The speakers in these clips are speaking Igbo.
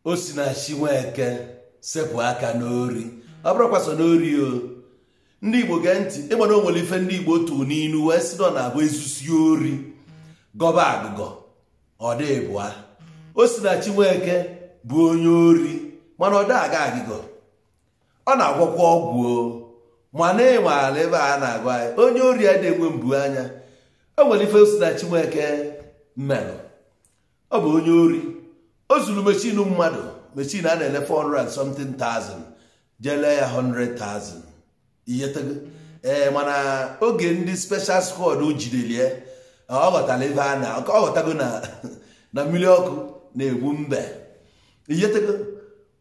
Osinachi Nweke sepụ aka n'ori. Ọ bụrụkwa so n'ori o. Ndị Igbo gee ntị, ịma na o nwere ife ndị Igbo tụ n'inu wee sị na ọ na-abụ ezusi ori gọba agụgọ ọ dị bụa. Osinachi Nweke bụ onye ori, mana ọ dị aga agịgọ, ọ na-agwọkwa ọgwụ o. Mana ịmaala ebe a na-agwa anyị onye ori a na-enwe mbu anya. O nwere ife Osinachi Nweke mmelụ. Ọ bụ onye ori, o zuru machine mmadụ, machine a na-ele 400 and something thousand, jee lee ya 100,000. Iyetego ee, mana oge ndị special squad jidelie, ọ ghọtara ebe a na ọ ghọtago na mmiri ọkụ na-egbu mbe. Iyetego,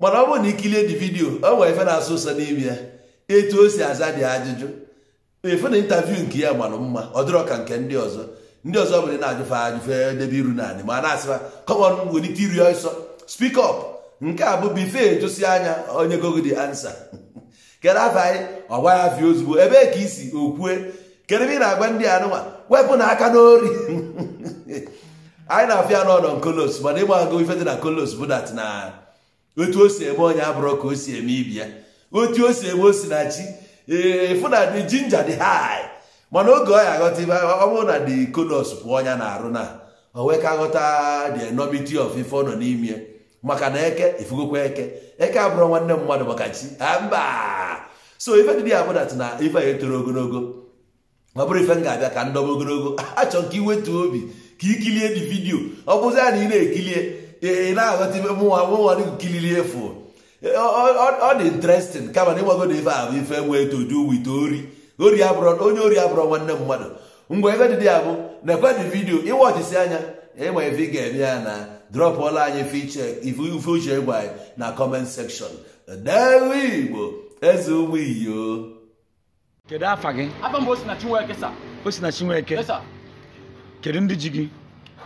mana ọ bụrụ na ikilie dị video, o nwere ife na-asụ ụsọ n'ime ya, etu o si aza dị ajụjụ efe na interview nke ya mara mma. Ọ dịrọ ka nke ndị ọzọ. Ndị ọzọ bụrụ na-ajụfe ajụfe debe iru naanị ma na-asịfa come on, welite iri ọsọ, speak up. Nke a bụ bife ejosi anya onye gogo the answer. Kedu afọ anyị? Ọ gwa ya fie ozugbo. Ebee ka isi okwue? Kedu ebe ị na-agwa ndị anụnwa wepụ na aka n'ori? Anyị na-afịa n'ọnọ kolos, mana ịgba agụ ife dị na kolos bụ that na otu o si eme onye abụrụ ka o si eme ibi ya. Otu o si eme Osinachi, ee, fụ na the ginger dị high, mana oge ọ ya aghọta ife, ọ bụrụ na the kolos pụọ ọnya na-arụ na o wee ka ghọta the enormity of ife ọ nọ n'ime. Maka na eke ifugokwa eke, eke abụrụ nwanne mmadụ maka chi mba. So ife dị ya bụ that na ife a etoro ogologo, ọ bụrụ ife m ga-abịa ka ndọba ogologo, achọ ka iwetu obi ka ikilie dị video. Ọ bụzi ya na ị na-ekilie, ị na-aghọta ife mụnwa dị kilili efu. Ọ dị interesting, kama na ịgbago na ife a bụ ife nwee to do with ori. Ori abụrụ onye ori abụrụ nwanne mmadụ. Ngwa, ife dị ya bụ na ekwe dị video ịwọchisi anya, ịma ife ị ga-eme ya na dropụọla anyị ife uche gwa anyị na comment section. Dewe Igbo eze ụmụ iyo. Kedu afa gị? Afọ mbụ, Osinachi Nweke, sir. Osinachi Nweke? Yes, sir. Kedu ndị ji gị?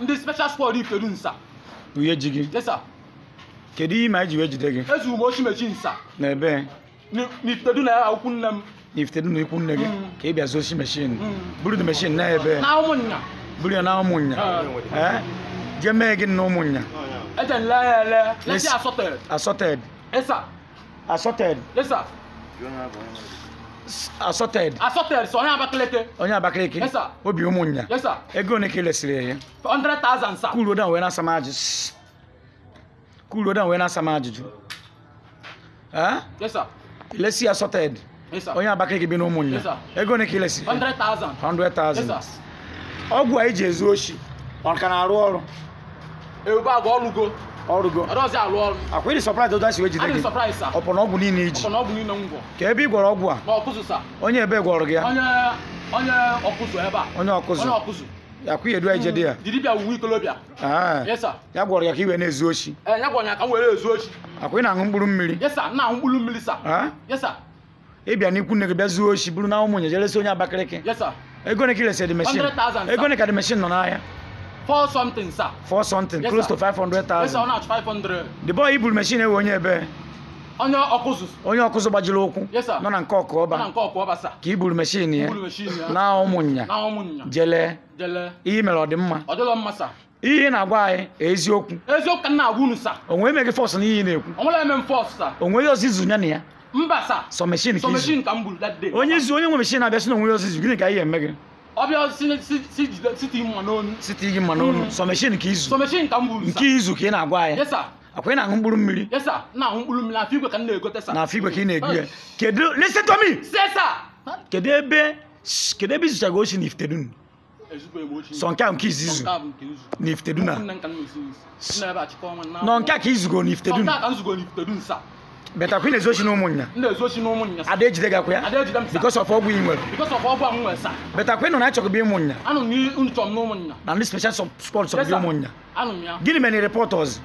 Ndị special squad Ifitedunu, sir. Uye ji gị? Yes, sir. Kedu ihe ma iji wee jide gị? Ezuru m oshi machine, sir. Na ebe? N'Ifitedunu na ukwu nne m. N'Ifitedunu na ikwu nne gị ka ị bịa zuo oshi machine, buru the machine na ebe? Na ụmụnnya. Buru ya na ụmụnya. Ee, jee mee gị na ụmụnya? Eje nle ya ele lesi assorted. Assorted? Yes, sir. Assorted? Yes, sir. Assorted? Assorted, sir. Onye Abakaliki. Onye Abakaliki? Yes, sir. Obi ụmụnya? Yes, sir. Ego ole ka ị lesịrị ya? 100,000, sir. Cool down wee na-asa m ajụjụ. Cool down wee na-asa m ajụjụ. Eh? Yes, sir. Ilesi assorted? Yes, sir. Onye Abakaliki bi n'ụmụnya? Yes, sir. Ego ole ka ị lesịrị? 100,000. 100,000? Yes, sir. Ọgwụ a iji ezu oshi, ọ ka na-arụ ọrụ? Ebube agwa ọlụgo. Ọrụgo? Ọdọzi alụ ọrụ. Akwa ịdị surprise otu a si wee jide Adị gị? surprise, sir. Ọ bụ na ọgwụ niile iji? Ọkwa na ọgwụ niile m gwọ. Ka ebe ị gwọrọ ọgwụ a? Na ọkụzụ, sir. Onye ebe gwọrọ gị ya? Onye ọkụzụ ebe a. Onye ọkụzụ? Onye ọkụzụ. Akwa edu eje dị ya? Dibịa wuwe ikolobịa. Ah. Yes, sir. Ya gwọrọ ya ka i wee na-ezu oshi? Ee, ya gwọrọ ya ka m were ezu oshi. Akwa ị na-aṅụ mkpụrụ mmiri? Yes, sir. Na ahụ mkpụrụ mmiri, sir. Ah? Yes, sir. Ị bịa n'ikwu nne gị bịa zuo oshi, buru na ụmụnye jee lesi onye Abakaliki? Yes, sir. Ego ole ka ị lesịrị the machine? 100,000, sir. Ego ole ka the machine nọ n'ahịa? Four something, sir. Four something? Yes, Close sir. to 500,000? Yes, sir. Ọ na-achụ 500. The boy i buru machine ewe onye ebe? Onye ọkụzụ. Onye ọkụzụ gbajiri ụkwụ? Yes, sir. Nọ na nke ọkụ Ọ ọba na nke ọkụ ọba, sir. ka i buru machine ya? Buru machine ya. Na ụmụnya? Na ụmụnnya. Jele? Jele. Ihe mere ọ dị mma? Ọ dịlọ mma, sir. Ihe ị na-agwa anyị eziokwu? Eziokwu ka m na-agwa unu, sir. Onwe emeghị force n'ihe ị na-ekwu? Ọ nwere eme m force, sir. Onwe ihe ọzọ izu ya na ya? Mba, sir. Sọ machine ka So izu? machine ka m gburu that day. Onye izu, onye nwe machine na-abịa sị na onwe ihe ọzọ izu, gịnị ka ihe eme gị? Ọ bịa si jide site mma n'onu. Site gị mma n'onu. Sọ machine ka izu? So machine ka m gburu, Nke sir. izu ka ị na-agwa anyị? Yes, sir. Akwa ị na-aṅụ mkpụrụ mmiri? Yes, sir. Na ahụ mkpụrụ mmiri, afọ igwe ka m na-egote, sir. Na afọ igwe ka ị na-egu ya. Kedu, listen to me. Say, sir. Kedu ebe izuchago oshi na Ifitedunu? Ezugbo m ochi. Sọ nke a nke izu Sọ izu nke a bụ nke izu. na Ifitedunu a? Nne m ka m na-esi isi. Nna ebe a chịkọ ọnwa na. Nọ nke a ka izugo na Sọ Ifitedunu? nke a ka m zugo n'Ifitedunu, sir. Better kwa ị na-ezu oshi na ụmụnya? M na-ezu oshi n'ụmụnnya, sir. Ada ejide gị akwa ya? Ada ejide m, sir. Because of ọgwụ ị nwere? Because of ọgwụ a m nwere, sir. Better kwa ị nọ na achọgị ụmụnya? Anụ m unu chọrọ m n'ụmụnnya. Na ndị special squad Yes, chọrọ sir. ụmụnya? Anụ m ya. Gịnị mere na reporters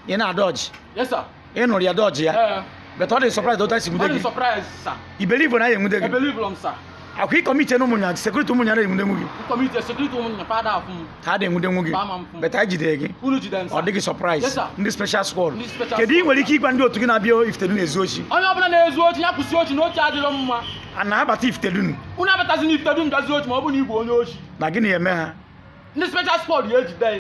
ị na-adọji? Yes, sir. Ị nụrụ ya dọji ya? Ee. But ọ dị surprise otu a si Ọ nwude dị gị? surprise, sir. I believe na ya enwude I gị? believe m, sir. Akwa ị commit na ụmụnya, security ụmụnya na-enwudenwu gị? Community security ụmụnnya fada afụ m. Ha dị enwudenwu gị? Ba ma mfụ. But anyị jidere gị. Unu jide m, sir. Ọ dịghị surprise? Yes, sir. Ndị special squad? Ndị special Kedu ị squad. nwere ike ịgwa ndị otu gị na-abịa Ifitedunu na-ezu oshi? Onye ọbụla na-ezu ochi ya kwụsị ochi, na ochi adịrọ mma. A na-abata Ifitedunu? Unu abatazi n'Ifitedunu bịa zuo ochi, ma ọ bụ na ị bụ onye ochi. Na gịnị eme ha? Ndị special squad ya ejide ya.